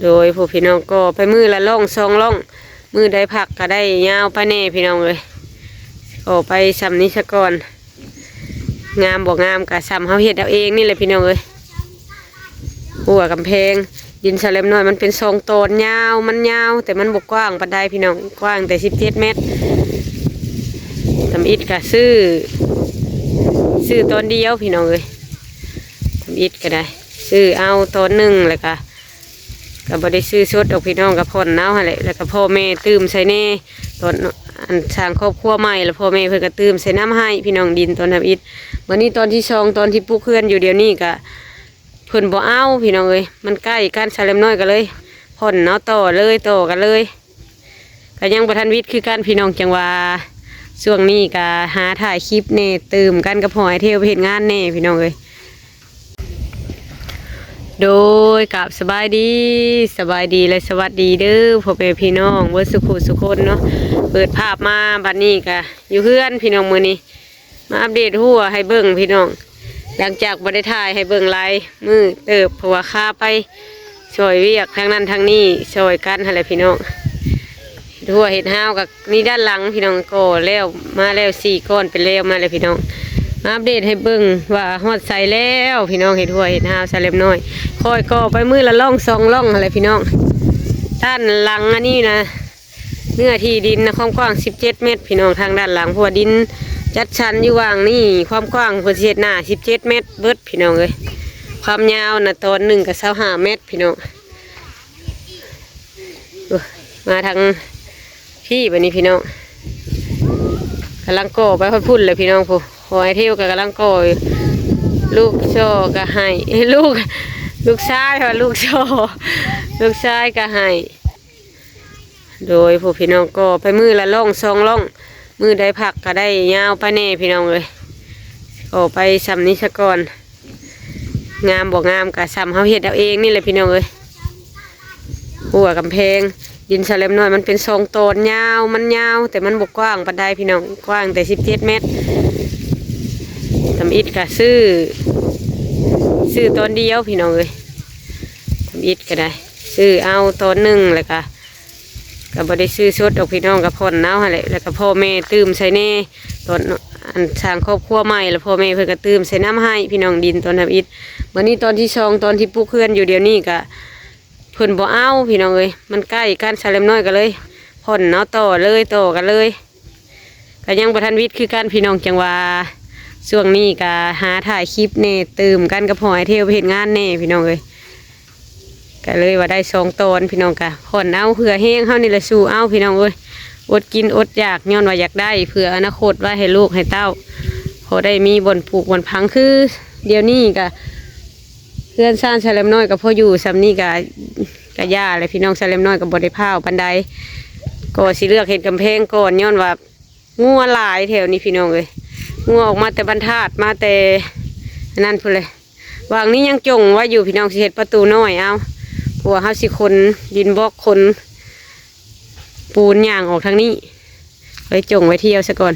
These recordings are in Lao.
ໂດຍ ຜູ້ພີ່ນ້ອງກໍໄປມື້ລະລ່ອງສອງລ່ອງ ມື້ໃດພັກກໍໄດ້ຍາວໄປແດ່ພີ່ນ້ອງເອີຍ. ກໍໄປຊ່ຳນີ້ສະກ່ອນ ງາມບໍ່ງາມກໍຊ່ຳເຮົາເຮັດເອົາເອງນີ້ແຫຼະພີ່ນ້ອງເອີຍ. ຮົ້ວກຳແພງ ດິນສະແລັມນ້ອຍມັນເປັນສອງຕອນຍາວ ມັນຍາວ ແຕ່ມັນບໍ່ກວ້າງປານໃດພີ່ນ້ອງ ກວ້າງແຕ່ສິບເຈັດແມັດ. ທຳອິດກໍຊື້ ຊື້ຕອນດຽວພີ່ນ້ອງເອີຍ. ທຳອິດກໍໄດ້ຊື້ເອົາຕອນໜຶ່ງ ແລ້ວກໍ ກໍບໍ່ໄດ້ຊື້ສົດດອກພີ່ນ້ອງ ກໍຜ່ອນເອົາຫັ້ນແຫຼະ ແລ້ວກໍພໍ່ແມ່ຕື່ມໃສ່ແດ່ ຕອນອັນສ້າງຄອບຄົວໃໝ່ ແລ້ວພໍ່ແມ່ເພິ່ນກໍຕື່ມໃສ່ນຳໃຫ້ພີ່ນ້ອງ ດິນຕອນທຳອິດ. ບັດນີ້ຕອນທີສອງ ຕອນທີ່ປຸກເຮືອນຢູ່ດຽວນີ້ກໍ ເພິ່ນບໍ່ເອົາພີ່ນ້ອງເອີຍ ມັນໃກ້ກັນ ສະແລັມນ້ອຍກໍເລີຍຜ່ອນເອົາຕໍ່ເລີຍ ຕໍ່ກັນເລີຍ. ກໍຍັງບໍ່ທັນວິດຄືກັນພີ່ນ້ອງ ຈັ່ງວ່າຊ່ວງນີ້ກໍຫາຖ່າຍຄລິບແດ່ ຕື່ມກັນກັບພໍ່ອ້າຍເທວໄປເຮັດງານແດ່ພີ່ນ້ອງເອີຍ. ໂດຍ ກາບສະບາຍດີ ສະບາຍດີ ແລະ ສະຫວັດດີເດີ ພໍ່ແມ່ພີ່ນ້ອງເບິດສຸຂູສຸຄົນເນາະ. ເປີດພາບມາບັດນີ້ກໍຢູ່ເຮືອນພີ່ນ້ອງ ມື້ນີ້ ມາອັບເດດຮົ້ວໃຫ້ເບິ່ງພີ່ນ້ອງ ຫຼັງຈາກບໍ່ໄດ້ຖ່າຍໃຫ້ເບິ່ງຫຼາຍມື້ເຕີບ ເພາະວ່າຄາໄປຊ່ອຍວຽກທາງນັ້ນທາງນີ້ ຊ່ອຍກັນຫັ້ນແຫຼະພີ່ນ້ອງ. ເຮັດຮົ້ວເຮັດຮາວກໍນີ້ດ້ານຫຼັງພີ່ນ້ອງ ກໍແລ້ວມາແລ້ວ ສີ່ກ້ອນເປັນແລ້ວມາແລ້ວພີ່ນ້ອງ. ມາອັບເດດໃຫ້ເບິ່ງວ່າຮອດໃສແລ້ວພີ່ນ້ອງ ເຮັດຮົ້ວເຮັດຮາວສະແລັມນ້ອຍ. ຂ້ອຍກໍໄປມື້ລະລ່ອງສອງລ່ອງຫັ້ນແຫຼະພີ່ນ້ອງ. ດ້ານຫຼັງອັນນີ້ນະ ເນື້ອທີ່ດິນນະ ຄວາມກວ້າງສິບເຈັດແມັດພີ່ນ້ອງ ທາງດ້ານຫຼັງ ເພາະວ່າດິນຈັດສັນຢູ່ຫວ່າງນີ້ ຄວາມກວ້າງເພິ່ນຊິເຮັດໜ້າສິບເຈັດແມັດເບິດພີ່ນ້ອງເອີຍ. ຄວາມຍາວນະ ຕອນໜຶ່ງກໍຊາວຫ້າແມັດພີ່ນ້ອງ. ໂອ້ຍ ມາທາງພີ້ບັດນີ້ພີ່ນ້ອງ ກຳລັງກໍ່ໄປຮອດພຸ້ນແຫຼະພີ່ນ້ອງ. ຜູ້ພໍ່ອ້າຍເທວກໍກຳລັງກໍ່ຢູ່ ລູກຊໍກໍໃຫ້ ລູກ ລູກຊາຍວ່າລູກຊໍ ລູກຊາຍກໍໃຫ້. ໂດຍ ຜູ້ພີ່ນ້ອງກໍໄປມື້ລະລ່ອງສອງລ່ອງ ມື້ໃດພັກກໍໄດ້ຍາວໄປແດ່ພີ່ນ້ອງເອີຍ. ກໍໄປຊ່ຳນີ້ສະກ່ອນ ງາມບໍ່ງາມກໍຊ່ຳເຮົາເຮັດເອົາເອງນີ້ແຫຼະພີ່ນ້ອງເອີຍ. ຮົ້ວກຳແພງ ດິນສະແລັມນ້ອຍມັນເປັນສອງຕອນຍາວ ມັນຍາວ ແຕ່ມັນບໍ່ກວ້າງປານໃດພີ່ນ້ອງ ກວ້າງແຕ່ສິບເຈັດແມັດ. ທຳອິດກໍຊື້ ຊື້ຕອນດຽວພີ່ນ້ອງເອີຍ. ທຳອິດກໍໄດ້ຊື້ເອົາຕອນໜຶ່ງ ແລ້ວກໍ ກໍບໍ່ໄດ້ຊື້ສົດດອກພີ່ນ້ອງ ກໍຜ່ອນເອົາຫັ້ນແຫຼະ ແລ້ວກໍພໍ່ແມ່ຕື່ມໃສ່ແດ່ ຕອນອັນສ້າງຄອບຄົວໃໝ່ ແລ້ວພໍ່ແມ່ເພິ່ນກໍຕື່ມໃສ່ນຳໃຫ້ພີ່ນ້ອງ ດິນຕອນທຳອິດ. ບັດນີ້ຕອນທີສອງ ຕອນທີ່ປຸກເຮືອນຢູ່ດຽວນີ້ກໍ ເພິ່ນບໍ່ເອົາພີ່ນ້ອງເອີຍ ມັນໃກ້ກັນ ສະແລັມນ້ອຍກໍເລີຍຜ່ອນເອົາຕໍ່ເລີຍ ຕໍ່ກັນເລີຍ. ກໍຍັງບໍ່ທັນວິດຄືກັນພີ່ນ້ອງ ຈັ່ງວ່າຊ່ວງນີ້ກໍຫາຖ່າຍຄລິບແດ່ ຕື່ມກັນກັບພໍ່ອ້າຍເທວໄປເຮັດງານແດ່ພີ່ນ້ອງເອີຍ. ກໍເລີຍວ່າໄດ້ສອງຕອນພີ່ນ້ອງ ກະຜ່ອນເອົາເຫື່ອແຮງເຮົານີ້ແຫຼະ ສູ້ເອົາພີ່ນ້ອງເອີຍ. ອົດກິນອົດຢາກ ຍ້ອນວ່າຢາກໄດ້ ເພື່ອອະນາຄົດໄວ້ໃຫ້ລູກໃຫ້ເຕົ້າ ພໍໄດ້ມີບ່ອນປູກບ່ອນຝັງ. ຄືດຽວນີ້ກະເຮືອນຊານສະແລັມນ້ອຍກໍພໍຢູ່ ສ່ຳນີ້ກະ ກະຢ່າແຫຼະພີ່ນ້ອງ ສະແລັມນ້ອຍກໍບໍ່ໄດ້ພ້າວປານໃດ. ກໍຊິເລືອກເຮັດກຳແພງກ່ອນ ຍ້ອນວ່າ ງົວຫຼາຍແຖວນີ້ພີ່ນ້ອງເອີຍ ງົວອອກມາແຕ່ບ້ານທາດ ມາແຕ່ອັນນັ້ນພຸ້ນເລີຍ. ຫວ່າງນີ້ຍັງຈົ່ງໄວ້ຢູ່ພີ່ນ້ອງ ຊິເຮັດປະຕູນ້ອຍເອົາ ເພາະວ່າເຮົາຊິຂົນດິນບລັອກ ຂົນປູນຍ່າງອອກທາງນີ້ ໄວ້ຈົ່ງໄວ້ທ່ຽວຊະກ່ອນ.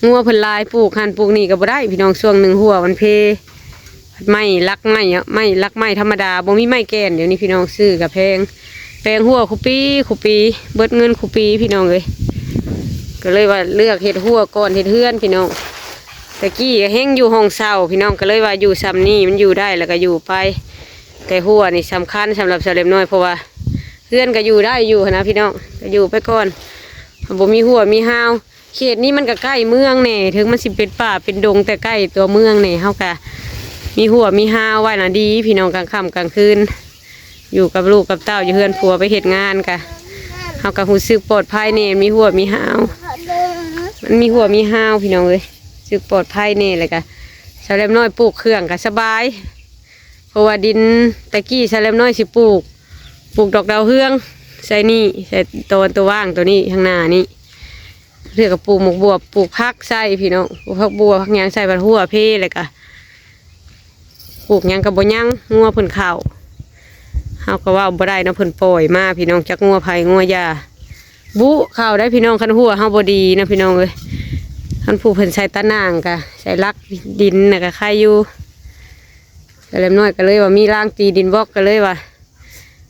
ງົວເພິ່ນຫຼາຍ ປູກຫັ້ນປູກນີ້ກໍບໍ່ໄດ້ພີ່ນ້ອງ ຊ່ວງໜຶ່ງຮົ້ວມັນເພ. ໄມ້ລັກໄມ້ອະ ໄມ້ລັກໄມ້ທຳມະດາ ບໍ່ມີໄມ້ແກ່ນ. ດຽວນີ້ພີ່ນ້ອງຊື້ກະແພງ ແປງຮົ້ວຄູ່ປີຄູ່ປີ ເບິດເງິນຄູ່ປີພີ່ນ້ອງເອີຍ. ກໍເລີຍວ່າເລືອກເຮັດຮົ້ວກ່ອນເຮັດເຮືອນພີ່ນ້ອງ. ແຕ່ກີ້ກໍແຮ່ງຢູ່ຫ້ອງເຊົ່າພີ່ນ້ອງ ກໍເລີຍວ່າຢູ່ຊ່ຳນີ້ມັນຢູ່ໄດ້ ແລ້ວກໍຢູ່ໄປ. ແຕ່ຮົ້ວນີ້ສຳຄັນສຳລັບສາວເລັບນ້ອຍ ເພາະວ່າເຮືອນກໍຢູ່ໄດ້ຢູ່ຫັ້ນນະພີ່ນ້ອງ ກໍຢູ່ໄປກ່ອນ. ບໍ່ມີຮົ້ວມີຮາວ ເຂດນີ້ມັນກໍໃກ້ເມືອງແດ່ ເຖິງມັນຊິເປັນປ່າເປັນດົງ ແຕ່ໃກ້ຕົວເມືອງແດ່ ເຮົາກໍມີຮົ້ວມີຮາວໄວ້ນະ ດີພີ່ນ້ອງ. ກາງຄ່ຳກາງຄືນ ຢູ່ກັບລູກກັບເຕົ້າ ຢູ່ເຮືອນຜົວ ໄປເຮັດງານກະ ເຮົາກໍຮູ້ສຶກປອດໄພແດ່ ມີຮົ້ວມີຮາວ ມັນມີຮົ້ວມີຮາວພີ່ນ້ອງເອີຍ ຮູ້ສຶກປອດໄພແດ່. ແລ້ວກະສາວເລັບນ້ອຍປູກເຄື່ອງກໍສະບາຍ ເພາະວ່າດິນແຕ່ກີ້ສາວເລັບນ້ອຍຊິປູກ ປູກດອກດາວເຮືອງໃສ່ນີ້ ໃສ່ຕອນຕົວວ່າງຕົວນີ້ ຂ້າງໜ້ານີ້. ເທື່ອກໍປູກໝາກບວບ ປູກຜັກໃສ່ພີ່ນ້ອງ ປູກຜັກບົວຜັກຫຍັງໃສ່ ພັດຮົ້ວເພ ແລ້ວກະ ປູກຫຍັງກໍບໍ່ຍັງ ງົວເພິ່ນເຂົ້າ. ເຮົາກໍເວົ້າບໍ່ໄດ້ເນາະ ເພິ່ນປ່ອຍມາພີ່ນ້ອງ ຈັກງົວໃຜງົວຢາ ບຸເຂົ້າໄດ້ພີ່ນ້ອງ. ຄັນຮົ້ວເຮົາບໍ່ດີນະພີ່ນ້ອງເອີຍ ຄັນຜູ້ເພິ່ນໃສ່ຕາໜ່າງກະ ໃສ່ຫຼັກດິນນະກະໄຄຢູ່. ສາວເລັບນ້ອຍກໍເລີຍວ່າມີລາງຕີດິນບລັອກ ກໍເລີຍວ່າ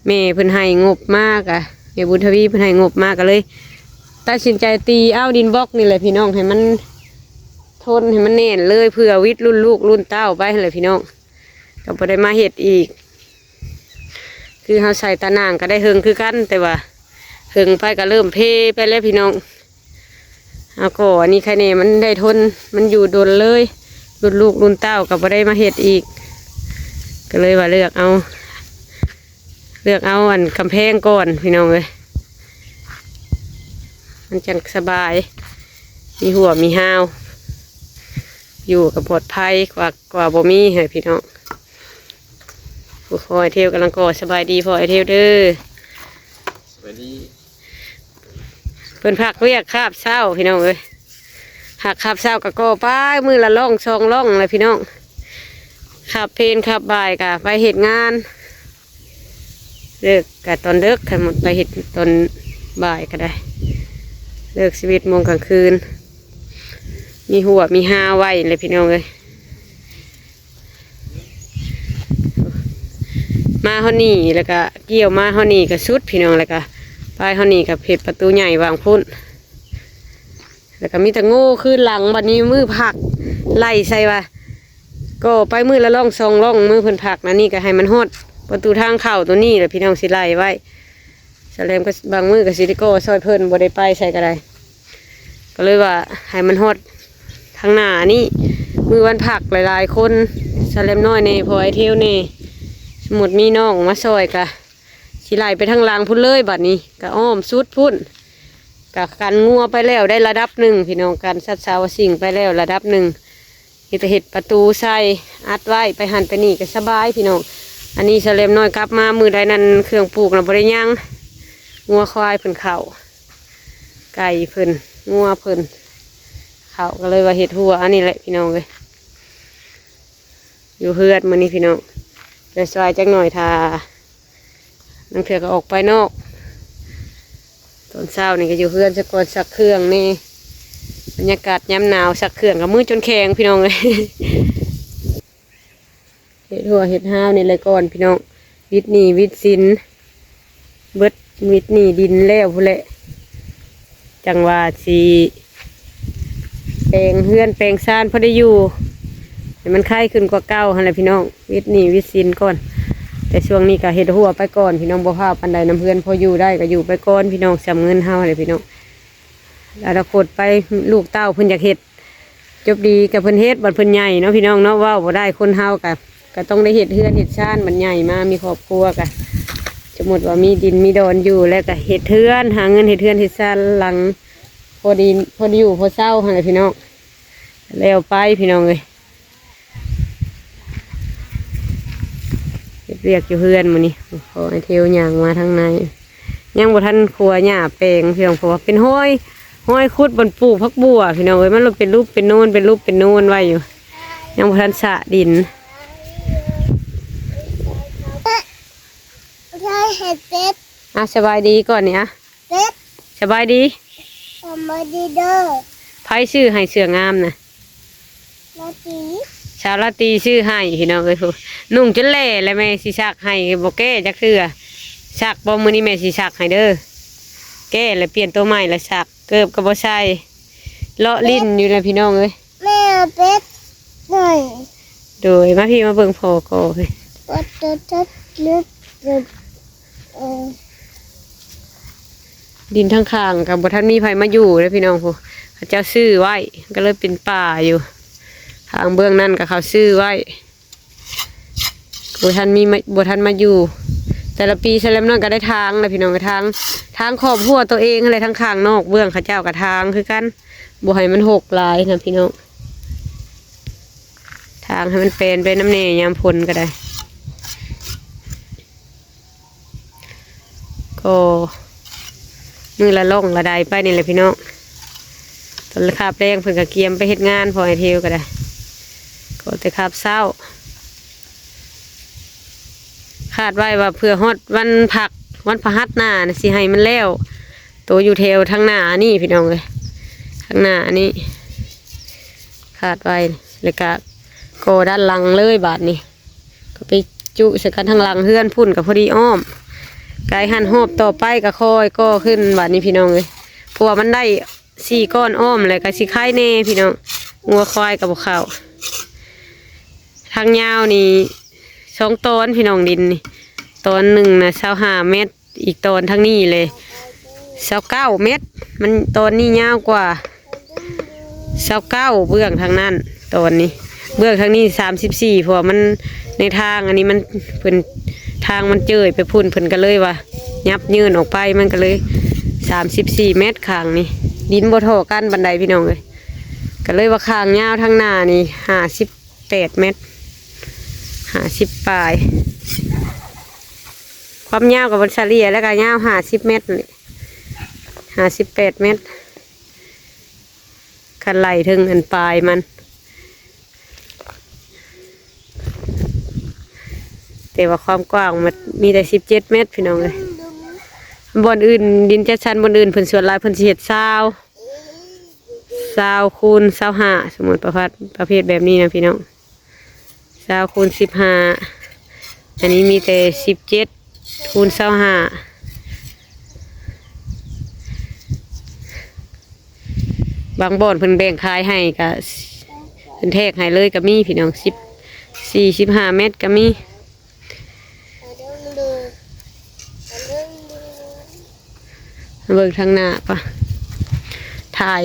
ແມ່ເພິ່ນໃຫ້ງົບມາກະ ແມ່ບຸນທະວີເພິ່ນໃຫ້ງົບມາ ກໍເລີຍຕັດສິນໃຈຕີເອົາດິນບລັອກນີ້ແຫຼະພີ່ນ້ອງ ໃຫ້ມັນທົນ ໃຫ້ມັນແໜ້ນເລີຍ ເພື່ອວິດລຸ້ນລູກລຸ້ນເຕົ້າໄປຫັ້ນແຫຼະພີ່ນ້ອງ. ກໍບໍ່ໄດ້ມາເຮັດອີກ ຄືເຮົາໃສ່ຕາໜ່າງກໍໄດ້ເຫິງຄືກັນ ແຕ່ວ່າເຫິງໄປກໍເລີ່ມເພໄປແລ້ວພີ່ນ້ອງ. ເອົາກໍອັນນີ້ໃຄແນ່ ມັນໄດ້ທົນ ມັນຢູ່ດົນເລີຍ ລຸ້ນລູກລຸ້ນເຕົ້າກໍບໍ່ໄດ້ມາເຮັດອີກ ກໍເລີຍວ່າເລືອກເອົາ ເລືອກເອົາອັນກຳແພງກ່ອນພີ່ນ້ອງເອີຍ ມັນຈັ່ງສະບາຍ ມີຮົ້ວມີຮາວ ຢູ່ກໍປອດໄພກວ່າ ກວ່າບໍ່ມີເຮີ້ຍພີ່ນ້ອງ. ໂອ້ຍ ພໍ່ໄອ້ເທວກຳລັງກໍ່ ສະບາຍດີພໍ່ໄອ້ເທວເດີ. ສະບາຍດີ. ເພິ່ນພັກວຽກຄາບເຊົ້າພີ່ນ້ອງເອີຍ ຫາກຄາບເຊົ້າກໍກໍ່ໄປ ມື້ລະລ່ອງສອງລ່ອງແຫຼະພີ່ນ້ອງ ຄາບເພນຄາບບ່າຍກໍໄປເຮັດງານ ເລີກກໍຕອນເດິກ ຄັນໝົດໄປເຮັດຕອນບ່າຍກໍໄດ້ ເລີກສິບເອັດໂມງກາງຄືນ ມີຮົ້ວມີຮາວໄວ້ແຫຼະພີ່ນ້ອງເອີຍ. ມາຮອດນີ້ແລ້ວກະກ່ຽວມາຮອດນີ້ກະສຸດພີ່ນ້ອງ ແລ້ວກະໄປຮອດນີ້ກະເຮັດປະຕູໃຫຍ່ວາງພຸ້ນ ແລ້ວກະມີແຕ່ໂງ່ຄືນຫຼັງ. ບັດນີ້ມື້ພັກໄລ່ໃສ່ວ່າ ກໍໄປມື້ລະລ່ອງສອງລ່ອງ ມື້ເພິ່ນພັກນະ ນີ້ກະໃຫ້ມັນຮອດປະຕູທາງເຂົ້າໂຕນີ້ແຫຼະພີ່ນ້ອງ ຊິໄລ່ໄວ້. ສາວແຫຼມກໍບາງມື້ກໍຊິໄດ້ກໍ່ຊ່ອຍເພິ່ນ ບໍ່ໄດ້ໄປໃສກໍໄດ້ ກໍເລີຍວ່າໃຫ້ມັນຮອດທາງໜ້ານີ້ ມື້ວັນພັກຫຼາຍໆຄົນ ສາວແຫຼມນ້ອຍແດ່ ພໍ່ໄອ້ເທວແດ່ ສົມມຸດມີນ້ອງມາຊ່ອຍກໍຊິໄລ່ໄປທາງຫຼັງພຸ້ນເລີຍ. ບັດນີ້ກໍອ້ອມສຸດພຸ້ນ ກໍກັນງົວໄປແລ້ວໄດ້ລະດັບໜຶ່ງພີ່ນ້ອງ ກັນສັດເສົາສິ່ງໄປແລ້ວລະດັບໜຶ່ງ. ເຮັດ ເຮັດປະຕູໃສ່ ອັດໄວ້ ໄປຫັ້ນໄປນີ້ກໍສະບາຍພີ່ນ້ອງ. ອັນນີ້ສະແຫຼມນ້ອຍກັບມາມື້ໃດນັ້ນ ເຄື່ອງປູກນະບໍ່ໄດ້ຫຍັງ ງົວຄວາຍເພິ່ນເຂົ້າ ໄກ່ເພິ່ນ ງົວເພິ່ນເຂົ້າ ກໍເລີຍວ່າເຮັດຮົ້ວອັນນີ້ແຫຼະພີ່ນ້ອງເອີຍ. ຢູ່ເຮືອນມື້ນີ້ພີ່ນ້ອງ ໄປຊ່ອຍຈັກໜ່ອຍ ຖ້າ ລາງເທື່ອກໍອອກໄປນອກ ຕອນເຊົ້ານີ້ກໍຢູ່ເຮືອນຊະກ່ອນ ຊັກເຄື່ອງແດ່. ບັນຍາກາດຍາມໜາວ ຊັກເຄື່ອງກໍມືຈົນແຂງພີ່ນ້ອງເອີຍ. ເຮັດຮົ້ວເຮັດຮາວນີ້ແຫຼະກ່ອນພີ່ນ້ອງ ວິດໜີ້ວິດສິນ ເບິດ ວິດໜີ້ດິນແລ້ວພຸ້ນແຫຼະ ຈັ່ງວ່າຊິແປງເຮືອນແປງຊານພໍໄດ້ຢູ່ ໃຫ້ມັນໄຄຂຶ້ນກວ່າເກົ່າຫັ້ນແຫຼະພີ່ນ້ອງ. ວິດໜີ້ວິດສິນກ່ອນ ແຕ່ຊ່ວງນີ້ກໍເຮັດຮົ້ວໄປກ່ອນພີ່ນ້ອງ ບໍ່ພາວປານໃດ ນຳເຮືອນພໍຢູ່ໄດ້ກໍຢູ່ໄປກ່ອນພີ່ນ້ອງ ສ່ຳເງິນເຮົາຫັ້ນແຫຼະພີ່ນ້ອງ. ອະນາຄົດໄປ ລູກເຕົ້າເພິ່ນຢາກເຮັດ ຈົບດີກໍເພິ່ນເຮັດ ບັດເພິ່ນໃຫຍ່ເນາະພີ່ນ້ອງເນາະ ເວົ້າບໍ່ໄດ້ ຄົນເຮົາກໍ ກໍຕ້ອງໄດ້ເຮັດເຮືອນເຮັດຊານ ບັດໃຫຍ່ມາມີຄອບຄົວກໍ ສົມມຸດວ່າມີດິນມີດອນຢູ່ ແລ້ວກໍເຮັດເຮືອນ ຫາເງິນເຮັດເຮືອນເຮັດຊານຫຼັງ ພໍດີ ພໍຢູ່ພໍເຊົາຫັ້ນແຫຼະພີ່ນ້ອງ ແລ້ວໄປພີ່ນ້ອງເອີຍ. ເຮັດວຽກຢູ່ເຮືອນມື້ນີ້ ພໍ່ໄອ້ເທວຍ່າງມາທາງໃນ ຍັງບໍ່ທັນຂົວຫຍ້າແປງພີ່ນ້ອງ ເພາະວ່າເປັນຮອຍ ຮອຍຂຸດບ່ອນປູກຜັກບົ່ວພີ່ນ້ອງເອີຍ ມັນເປັນຮູບເປັນໂນນ ເປັນຮູບເປັນໂນນໄວ້ຢູ່ ຍັງບໍ່ທັນສະດິນ. ຍາຍໃຫ້ເປັດ ອ່ະ ສະບາຍດີກ່ອນນີ້ ອ່ະ ເປັດ ສະບາຍດີ ສະບາຍດີເດີ. ໃຜຊື້ໃຫ້ເສື້ອງາມນະ? ລາຕີ ສາວລາຕີຊື້ໃຫ້ພີ່ນ້ອງເອີຍ ຜູ້ນຸ່ງຈົນແຫຼແລ້ວ ແມ່ຊິຊັກໃຫ້ ບໍ່ແກ້ຈັກເທື່ອ. ຊັກບໍ່? ມື້ນີ້ແມ່ຊິຊັກໃຫ້ເດີ ແກ້ແລ້ວປ່ຽນໂຕໃໝ່ແລ້ວຊັກ ເກີບກໍບໍ່ໃສ່ ເລາະຫຼິ້ນຢູ່ແຫຼະພີ່ນ້ອງເອີຍ. ແມ່ເອົາເປັດໜ້ອຍ ໂດຍ ມາພີ່ມາເບິ່ງພໍ່ກໍພີ່ ປະຕູທັດລຶບ ເອີ ດິນທາງຂ້າງກໍບໍ່ທັນມີໃຜມາຢູ່ເດ້ພີ່ນ້ອງ ຜູ້ເຂົາເຈົ້າຊື້ໄວ້ ກໍເລີຍເປັນປ່າຢູ່ ທາງເບື້ອງນັ້ນກໍເຂົາຊື້ໄວ້ ບໍ່ທັນມີມາ ບໍ່ທັນມາຢູ່. ແຕ່ລະປີສະແລັມນ້ອຍກໍໄດ້ທາງແຫຼະພີ່ນ້ອງ ກໍທາງ ທາງຂອບຮົ້ວໂຕເອງຫັ້ນແຫຼະ ທາງຂ້າງນອກເບື້ອງເຂົາເຈົ້າກໍທາງຄືກັນ ບໍ່ໃຫ້ມັນຮົກຫຼາຍນະພີ່ນ້ອງ ທາງໃຫ້ມັນແປນໄປນຳແດ່ຍາມຝົນກໍໄດ້. ກໍມື້ລະລ່ອງລະໄດໄປນີ້ແຫຼະພີ່ນ້ອງ ຕອນຄາບແລງເພິ່ນກໍກຽມໄປເຮັດງານ ພໍ່ໄອ້ເທວກໍໄດ້ ກໍແຕ່ຄາບເຊົ້າ ຄາດໄວ້ວ່າເພື່ອຮອດວັນພັກ ວັນພະຫັດໜ້ານະ ຊິໃຫ້ມັນແລ້ວ ໂຕຢູ່ແຖວທາງໜ້ານີ້ພີ່ນ້ອງເອີຍ ທາງໜ້ານີ້ ຄາດໄວ້ ແລ້ວກະກໍ່ດ້ານຫຼັງເລີຍບາດນີ້ ກໍໄປຈຸໃສ່ກັນທາງຫຼັງເຮືອນພຸ້ນ ກໍພໍດີອ້ອມ ກາຍຫັ້ນຮອບຕໍ່ໄປກໍຄ່ອຍກໍ່ຂຶ້ນບາດນີ້ພີ່ນ້ອງເອີຍ ເພາະວ່າມັນໄດ້ສີ່ກ້ອນອ້ອມແລ້ວກໍຊິຄາຍແດ່ພີ່ນ້ອງ ງົວຄວາຍກໍບໍ່ເຂົ້າ. ທາງຍາວນີ້ສອງຕອນພີ່ນ້ອງ ດິນນີ້ ຕອນໜຶ່ງນະຊາວຫ້າແມັດ ອີກຕອນທາງນີ້ເລີຍຊາວເກົ້າແມັດ ມັນຕອນນີ້ຍາວກວ່າ ຊາວເກົ້າ ເບື້ອງທາງນັ້ນ ຕອນນີ້ ເບື້ອງທາງນີ້ສາມສິບສີ່ ເພາະວ່າມັນໃນທາງອັນນີ້ມັນ ເພິ່ນ ທາງມັນເຈີຍໄປພຸ້ນ ເພິ່ນກໍເລີຍວ່າຫຍັບຍື່ນອອກໄປ ມັນກໍເລີຍສາມສິບສີ່ແມັດ ຂ້າງນີ້ ດິນບໍ່ທໍ່ກັນປານໃດພີ່ນ້ອງເອີຍ ກໍເລີຍວ່າຂ້າງຍາວທາງໜ້ານີ້ຫ້າສິບແປດແມັດ ຫ້າສິບປາຍ ຄວາມຍາວກໍມັນສະເລ່ຍແລ້ວກໍຍາວຫ້າສິບແມັດນີ້ ຫ້າສິບແປດແມັດ ຄັນໄລ່ເຖິງອັນປາຍມັນ ແຕ່ວ່າຄວາມກວ້າງມັນມີແຕ່ສິບເຈັດແມັດພີ່ນ້ອງເອີຍ ບ່ອນອື່ນ ດິນຈັດສັນບ່ອນອື່ນເພິ່ນສ່ວນຫຼາຍເພິ່ນຊິເຮັດຊາວ ຊາວຄູນຊາວຫ້າ ສົມມຸດປະເພດ ປະເພດແບບນີ້ນະພີ່ນ້ອງ ຊາວຄູນສິບຫ້າ ອັນນີ້ມີແຕ່ສິບເຈັດຄູນຊາວຫ້າ ບາງບ່ອນເພິ່ນແບ່ງຂາຍໃຫ້ກໍ ເພິ່ນແທກໃຫ້ເລີຍກໍມີພີ່ນ້ອງ ສິບສີ່ ສິບຫ້າແມັດກໍມີ. ເບິ່ງທາງໜ້າປະ ຖ່າຍ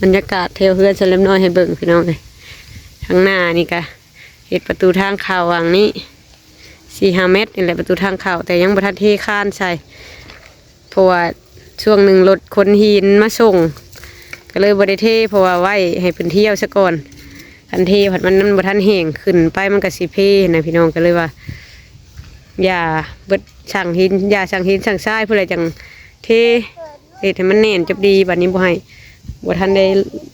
ບັນຍາກາດແຖວເຮືອນສະແລັມນ້ອຍໃຫ້ເບິ່ງພີ່ນ້ອງເອີຍ ທາງໜ້ານີ້ກະເຮັດປະຕູທາງເຂົ້າຫວ່າງນີ້ ສີ່ຫ້າແມັດນີ້ແຫຼະ ປະຕູທາງເຂົ້າ ແຕ່ຍັງບໍ່ທັນເທຄານໃສ່ ເພາະວ່າຊ່ວງໜຶ່ງລົດຂົນຫີນມາສົ່ງ ກໍເລີຍບໍ່ໄດ້ເທ ເພາະວ່າໄວ້ໃຫ້ເພິ່ນທ່ຽວຊະກ່ອນ ຄັນເທພັດມັນ ມັນບໍ່ທັນແຫ້ງ ຂຶ້ນໄປມັນກໍຊິເພນະພີ່ນ້ອງ ກໍເລີຍວ່າ ຢ່າເບິດຊ່າງຫີນ ຢ່າຊ່າງຫີນຊ່າງຊາຍ ຜູ້ໃດຈັ່ງເທ ເຮັດໃຫ້ມັນແໜ້ນຈົບດີ ບາດນີ້ບໍ່ໃຫ້ ບໍ່ທັນໄດ້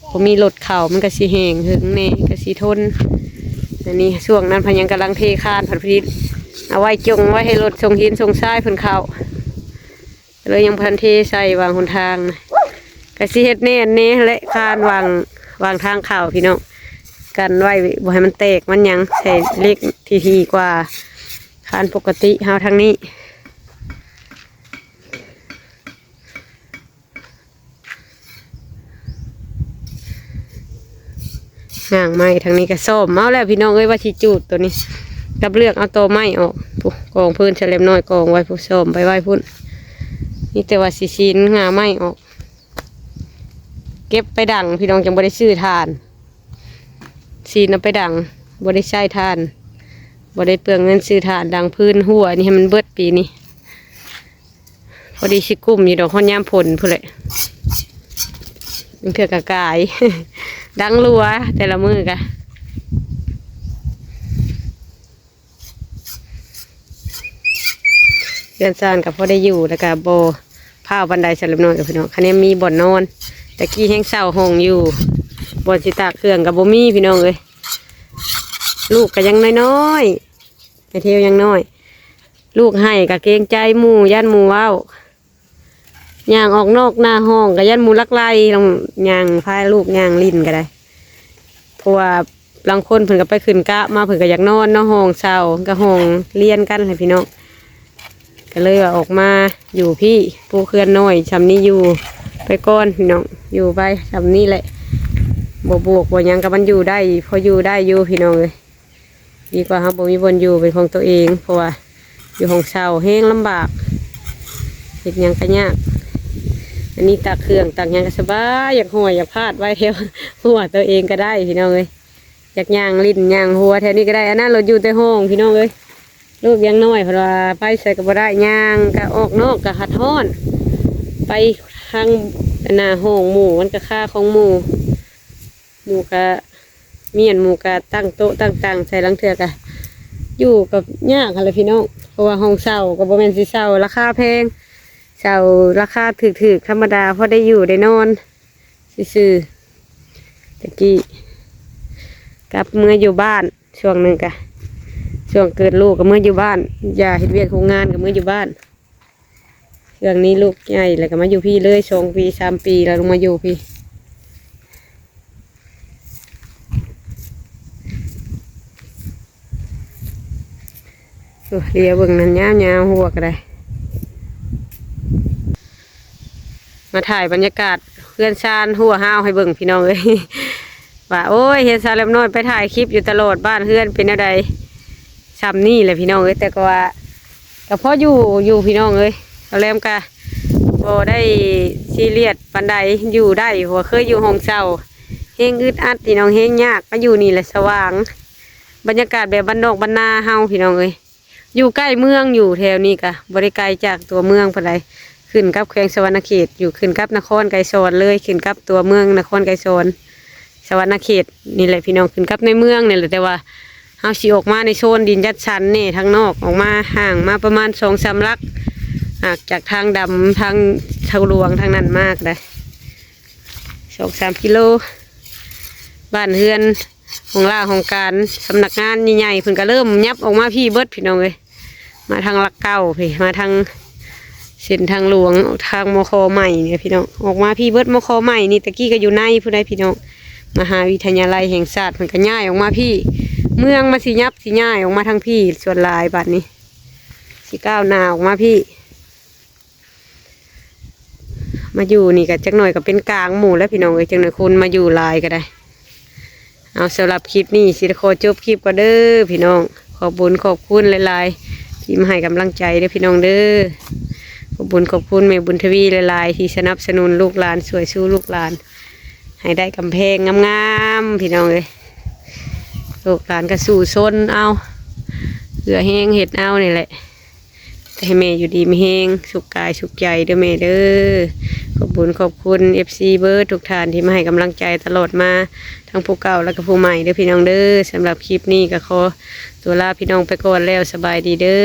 ບໍ່ມີລົດເຂົ້າ ມັນກໍຊິແຫ້ງເຫິງແດ່ ກໍຊິທົນ ອັນນີ້ຊ່ວງນັ້ນພະຍັງກຳລັງເທຄານ ພັດພໍດີເອົາໄວ້ຈົ່ງໄວ້ໃຫ້ລົດສົ່ງຫີນສົ່ງຊາຍເພິ່ນເຂົ້າ ເລີຍຍັງບໍ່ທັນເທໃສ່ຫວ່າງຫົນທາງນະ ກະຊິເຮັດແໜ້ນແດ່ຫັ້ນແຫຼະ ຄານຫວ່າງ ຫວ່າງທາງເຂົ້າພີ່ນ້ອງ ກັນໄວ້ບໍ່ໃຫ້ມັນແຕກມັນຫຍັງ ໃສ່ເຫຼັກທີ່ໆກວ່າ ຄານປົກກະຕິເຮົາທາງນີ້ ຫາງໄມ້ທາງນີ້ກະສ້ອມເອົາແລ້ວພີ່ນ້ອງເອີຍ ວ່າຊິຈູດໂຕນີ້ ກັບເລືອກເອົາຕໍໄມ້ອອກ ພຸ້ນ ກອງເພິ່ນສະແລັມນ້ອຍກອງໄວ້ພຸ້ນ ສ້ອມໄປໄວ້ພຸ້ນ ມີແຕ່ວ່າຊິຊີ້ນຫາໄມ້ອອກ ເກັບໄປດັງພີ່ນ້ອງ ຈັ່ງບໍ່ໄດ້ຊື້ຖ່ານ ຊີ້ນເອົາໄປດັງ ບໍ່ໄດ້ໃຊ້ຖ່ານ ບໍ່ໄດ້ເປືອງເງິນຊື້ຖ່ານ ດັງຟືນຮົ້ວນີ້ໃຫ້ມັນເບິດປີນີ້ ພໍດີຊິກຸ້ມຢູ່ດອກ ຮອດຍາມຝົນພຸ້ນແຫຼະ ບາງເທື່ອກະກາຍ ດັງລັວແຕ່ລະມື້ກະ ເຮືອນຊານກໍພໍໄດ້ຢູ່ ແລ້ວກໍບໍ່ພ້າວປານໃດ ສຳລັບນ້ອຍກັບພີ່ນ້ອງ ຄະແນນມີບ່ອນນອນ ແຕ່ກີ້ແຮ່ງເຊົ່າຫ້ອງຢູ່ ບ່ອນຊິຕາກເຄື່ອງກໍບໍ່ມີພີ່ນ້ອງເອີຍ ລູກກໍຍັງນ້ອຍໆ ແມ່ເທວຍັງນ້ອຍ ລູກໄຫ້ກໍເກງໃຈໝູ່ ຢ້ານໝູ່ເວົ້າ ຍ່າງອອກນອກໜ້າຫ້ອງກໍຢ້ານໝູ່ລັກໄລ່ ຕ້ອງຍ່າງພາລູກຍ່າງຫຼິ້ນກໍໄດ້ ເພາະວ່າລາງຄົນເພິ່ນກໍໄປຂຶ້ນກະມາ ເພິ່ນກໍຢາກນອນເນາະ ຫ້ອງເຊົ່າກໍຫ້ອງລຽນກັນແຫຼະພີ່ນ້ອງ ກໍເລີຍວ່າອອກມາຢູ່ພີ້ ປູເຮືອນນ້ອຍຊ່ຳນີ້ຢູ່ໄປກ່ອນພີ່ນ້ອງ ຢູ່ໄປຊ່ຳນີ້ແຫຼະ ບໍ່ບວກບໍ່ຫຍັງກໍມັນຢູ່ໄດ້ ພໍຢູ່ໄດ້ຢູ່ພີ່ນ້ອງເອີຍ. ດີກວ່າເຮົາບໍ່ມີບ່ອນຢູ່ເປັນຂອງຕົວເອງ ເພາະວ່າຢູ່ຫ້ອງເຊົ່າແຮງລຳບາກ ເຮັດຫຍັງກໍຍາກ ອັນນີ້ຕັກເຄື່ອງຕັກຫຍັງກໍສະບາຍ ຢາກຫ້ອຍຢາກພາດໄວ້ແຖວຫົວຕົວເອງກໍໄດ້ພີ່ນ້ອງເອີຍ ຢາກຍ່າງຫຼິ້ນຍ່າງຫົວແຖວນີ້ກໍໄດ້ ອັນນັ້ນໂລດຢູ່ແຕ່ຫ້ອງພີ່ນ້ອງເອີຍ ລູກຍັງນ້ອຍ ເພິ່ນວ່າໄປໃສກໍບໍ່ໄດ້ ຍ່າງກໍອອກນອກກໍຮັດຮ້ອນ ໄປທາງໜ້າຫ້ອງໝູ່ມັນກໍຄາຂອງໝູ່ ໝູ່ກະ ມີອັນໝູ່ກະຕັ້ງໂຕະຕັ້ງຕັ່ງໃສ່ ລາງເທື່ອກະຢູ່ກໍຍາກຫັ້ນແຫຼະພີ່ນ້ອງ ເພາະວ່າຫ້ອງເຊົ່າກໍບໍ່ແມ່ນຊິເຊົ່າລາຄາແພງ ເຊົ່າລາຄາຖືກໆ ທຳມະດາ ພໍໄດ້ຢູ່ໄດ້ນອນຊື່ໆ ແຕ່ກີ້ກັບເມືອຢູ່ບ້ານຊ່ວງໜຶ່ງກະ ຊ່ວງເກີດລູກກໍເມືອຢູ່ບ້ານ ຢ່າເຮັດວຽກໂຮງງານກໍເມືອຢູ່ບ້ານ ຊ່ວງນີ້ລູກໃຫຍ່ແລ້ວກໍມາຢູ່ພີ້ເລີຍ ສອງປີສາມປີແລ້ວລົງມາຢູ່ພີ້ ໂອ້ ເລຍວເບິ່ງນັ້ນຍາວໆ ຫົວກໍໄດ້ ມາຖ່າຍບັນຍາກາດເຮືອນຊານຮົ້ວຮ້າວໃຫ້ເບິ່ງພີ່ນ້ອງເອີຍ ວ່າໂອ້ຍ ເຮືອນຊານແຫຼມນ້ອຍ ໄປຖ່າຍຄລິບຢູ່ຕະຫຼອດ ບ້ານເຮືອນເປັນແນວໃດ ຊ່ຳນີ້ແຫຼະພີ່ນ້ອງເອີຍ. ແຕ່ກໍວ່າ ກໍພໍຢູ່ຢູ່ພີ່ນ້ອງເອີຍ ສາວແຫຼມກະບໍ່ໄດ້ຊີຣຽສປານໃດ ຢູ່ໄດ້ ເພາະວ່າເຄີຍຢູ່ຫ້ອງເຊົ່າ ແຮງອຶດອັດພີ່ນ້ອງ ແຮງຍາກ. ມາຢູ່ນີ້ແຫຼະສະຫວ່າງ ບັນຍາກາດແບບບ້ານນອກບ້ານນາເຮົາພີ່ນ້ອງເອີຍ ຢູ່ໃກ້ເມືອງຢູ່ແຖວນີ້ກະບໍ່ໄດ້ໄກຈາກຕົວເມືອງປານໃດ ຂຶ້ນກັບແຂວງສະຫວັນນະເຂດ ຢູ່ຂຶ້ນກັບນະຄອນໄກສອນເລີຍ ຂຶ້ນກັບຕົວເມືອງນະຄອນໄກສອນ ສະຫວັນນະເຂດນີ້ແຫຼະພີ່ນ້ອງ ຂຶ້ນກັບໃນເມືອງນີ້ແຫຼະ. ແຕ່ວ່າເຮົາຊິອອກມາໃນໂຊນດິນຈັດສັນແດ່ທາງນອກ ອອກມາຫ່າງມາປະມານສອງສາມຫຼັກ ຫາກຈາກທາງດຳ ທາງເຊົາຫຼວງທາງນັ້ນມາກະໄດ້ ສອງສາມກິໂລ. ບ້ານເຮືອນ ຫ້ອງລ່າຫ້ອງການ ສຳນັກງານໃຫຍ່ໆ ເພິ່ນກະເລີ່ມຫຍັບອອກມາພີ້ເບິດພີ່ນ້ອງເອີຍ ມາທາງຫຼັກເກົ້າພີ້ ມາທາງເສັ້ນທາງຫຼວງ ທາງ ມຄ ໃໝ່ນີ້ພີ່ນ້ອງ ອອກມາພີ້ເບິດ. ມຄ ໃໝ່ນີ້ ແຕ່ກີ້ກະຢູ່ໃນພຸ້ນໃດ໋ພີ່ນ້ອງ ມະຫາວິທະຍາໄລແຫ່ງຊາດ ເພິ່ນກະຍ້າຍອອກມາພີ້ ເມືອງມັນຊິຫຍັບ ຊິຍ້າຍອອກມາທາງພີ້ສ່ວນຫຼາຍ. ບາດນີ້ຊິກ້າວໜ້າອອກມາພີ້ ມາຢູ່ນີ້ກະຈັກໜ້ອຍກະເປັນກາງໝູ່ແລ້ວພີ່ນ້ອງເອີຍ ຈັກໜ້ອຍຄົນມາຢູ່ຫຼາຍກະໄດ້. ເອົາ ສຳລັບຄລິບນີ້ຊິໄດ້ຂໍຈົບຄລິບກ່ອນເດີພີ່ນ້ອງ ຂອບບຸນຂອບຄຸນຫຼາຍໆ ທີ່ມາໃຫ້ກຳລັງໃຈເດີພີ່ນ້ອງເດີ. ຂອບບຸນຂອບຄຸນແມ່ບຸນທະວີຫຼາຍໆ ທີ່ສະໜັບສະໜູນລູກຫຼານ ຊ່ວຍຊູລູກຫຼານ ໃຫ້ໄດ້ກຳແພງງາມໆ ພີ່ນ້ອງເອີຍ. ລູກຫຼານກະສູ້ຊົນເອົາ ເຫື່ອແຮງເຮັດເອົານີ້ແຫຼະ ໃຫ້ແມ່ຢູ່ດີມີແຮງ ສຸກກາຍສຸກໃຈເດີແມ່ເດີ. ຂອບບຸນຂອບຄຸນເອັຟຊີເບິດທຸກທ່ານທີ່ມາໃຫ້ກຳລັງໃຈຕະຫຼອດມາ ທັງຜູ້ເກົ່າແລະກະຜູ້ໃໝ່ເດີພີ່ນ້ອງເດີ. ສຳລັບຄລິບນີ້ກະຂໍຕົວລາພີ່ນ້ອງໄປກ່ອນແລ້ວ ສະບາຍດີເດີ.